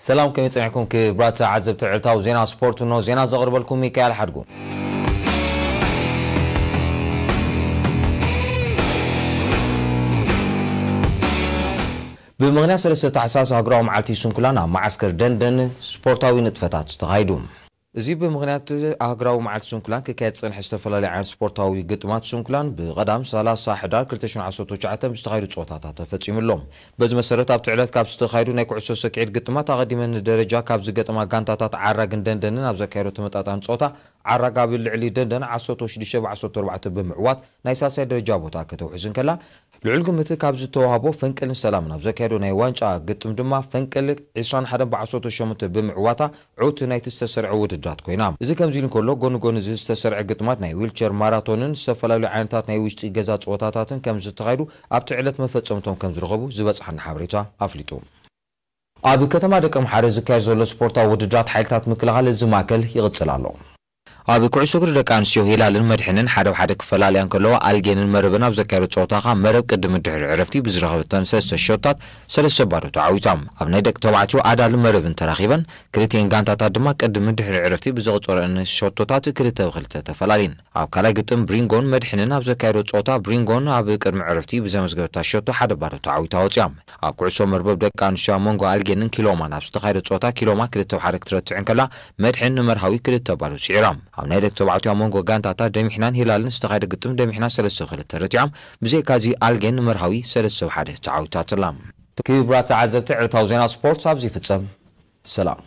ሰላም፣ ከመይ ጸኒሕኩም ክቡራት ተዓዘብቲ ዕለታዊ ዜና ስፖርት? እነሆ ዜና ዘቕርበልኩም ሚካኤል ሓድጉ። ብምኽንያት ሰለስተ ታሕሳስ ሃገራዊ መዓልቲ ስንኩላን ኣብ መዓስከር ደንደን ስፖርታዊ ንጥፈታት ተኻይዱ። እዚ ብምኽንያት ሃገራዊ መዓልቲ ስንኩላን ክካየድ ዝጸንሐ ዝተፈላለዩ ዓይነት ስፖርታዊ ግጥማት ስንኩላን ብቐዳም ሰላሳ ሕዳር ክልተ ሽሕን ዓሰርተ ትሽዓተን ብዝተኻየዱ ጸወታታት ተፈጺሙ ኣሎ። በዚ መሰረት ኣብቲ ዕለት ካብ ዝተኻየዱ ናይ ኩዕሶ ሰኪዔት ግጥማት ኣቐዲመን ንደረጃ ካብ ዝገጠማ ጋንታታት ዓራግን ደንደንን ኣብ ዘካየዶ ተመጣጣኒ ጸወታ ዓራግ ኣብ ልዕሊ ደንደን ዓሰርተ ሽዱሽተ ብ ዓሰርተ ኣርባዕተ ብምዕዋት ናይ ሳልሳይ ደረጃ ቦታ ከተውሕዝ እንከላ፣ ልዑል ግምት ካብ ዝተዋህቦ ፈንቅልን ሰላምን ኣብ ዘካየዶ ናይ ዋንጫ ግጥም ድማ ፈንቅል ዕስራን ሓደን ብ ዓሰርተ ሸሞንተ ብምዕዋታ ዕውቲ ናይቲ ዝተሰርዐ ውድድራት ኮይና። እዚ ከምዚ ኢሉ እንከሎ፣ ጎኒ ጎኒ እዚ ዝተሰርዐ ግጥማት ናይ ዊልቸር ማራቶንን ዝተፈላለዩ ዓይነታት ናይ ውሽጢ ገዛ ጸወታታትን ከም ዝተኻየዱ ኣብቲ ዕለት መፈጸምቶም ከም ዝረኸቡ ዝበጽሓና ሓበሬታ ኣፍሊጡ። ኣብ ከተማ ደቀምሓረ ዝካየድ ዘሎ ስፖርታዊ ውድድራት ሓይልታት ምክልኻል እዚ ማእከል ይቕጽል ኣሎ። ኣብ ኩዕሶ እግሪ ደቂ ኣንስትዮ ሂላልን መድሕንን ሓደ ብ ሓደ ክፈላለያ እንከለዋ፣ ኣልጌንን መረብን ኣብ ዘካየዶ ጸወታ ከኣ መረብ ቅድሚ ድሕሪ ዕረፍቲ ብዝረኸበተን ሰለስተ ሸቶታት ሰለስተ ባዶ ተዓዊታ። ኣብ ናይ ደቂ ተባዕትዮ ኣዳል መረብን ተራኺበን፣ ክልቲኤን ጋንታታት ድማ ቅድሚ ድሕሪ ዕረፍቲ ብዘቑጸረአን ሸቶታት ክልተ ብ ክልተ ተፈላልየን። ኣብ ካልኣይ ግጥም ብሪንጎን መድሕንን ኣብ ዘካየዶ ጸወታ፣ ብሪንጎን ኣብ ቅድሚ ዕረፍቲ ብዘመዝገበታ ሸቶ ሓደ ባዶ ተዓዊታ ወጺኣ። ኣብ ኩዕሶ መርበብ ደቂ ኣንስትዮ ኣብ መንጎ ኣልጌንን ኪሎማን ኣብ ዝተኻየደ ጸወታ፣ ኪሎማ ክልተ ብ ሓደ ክትረትዕ እንከላ፣ መድሕን ንመርሃዊ ክልተ ባዶ ስዒራ። ኣብ ናይ ደቂ ተባዕትዮ ኣብ መንጎ ጋንታታት ደሚሕናን ሂላልን ዝተኻየደ ግጥም ደሚሕና ሰለስተ ብ ክልተ ረቲዖም። ብዘይካዚ ኣልጌን ንመርሃዊ ሰለስተ ብ ሓደ ተዓዊታትላ። ክቡራት ተዓዘብቲ፣ ዕለታዊ ዜና ስፖርት ኣብዚ ይፍጸም። ሰላም።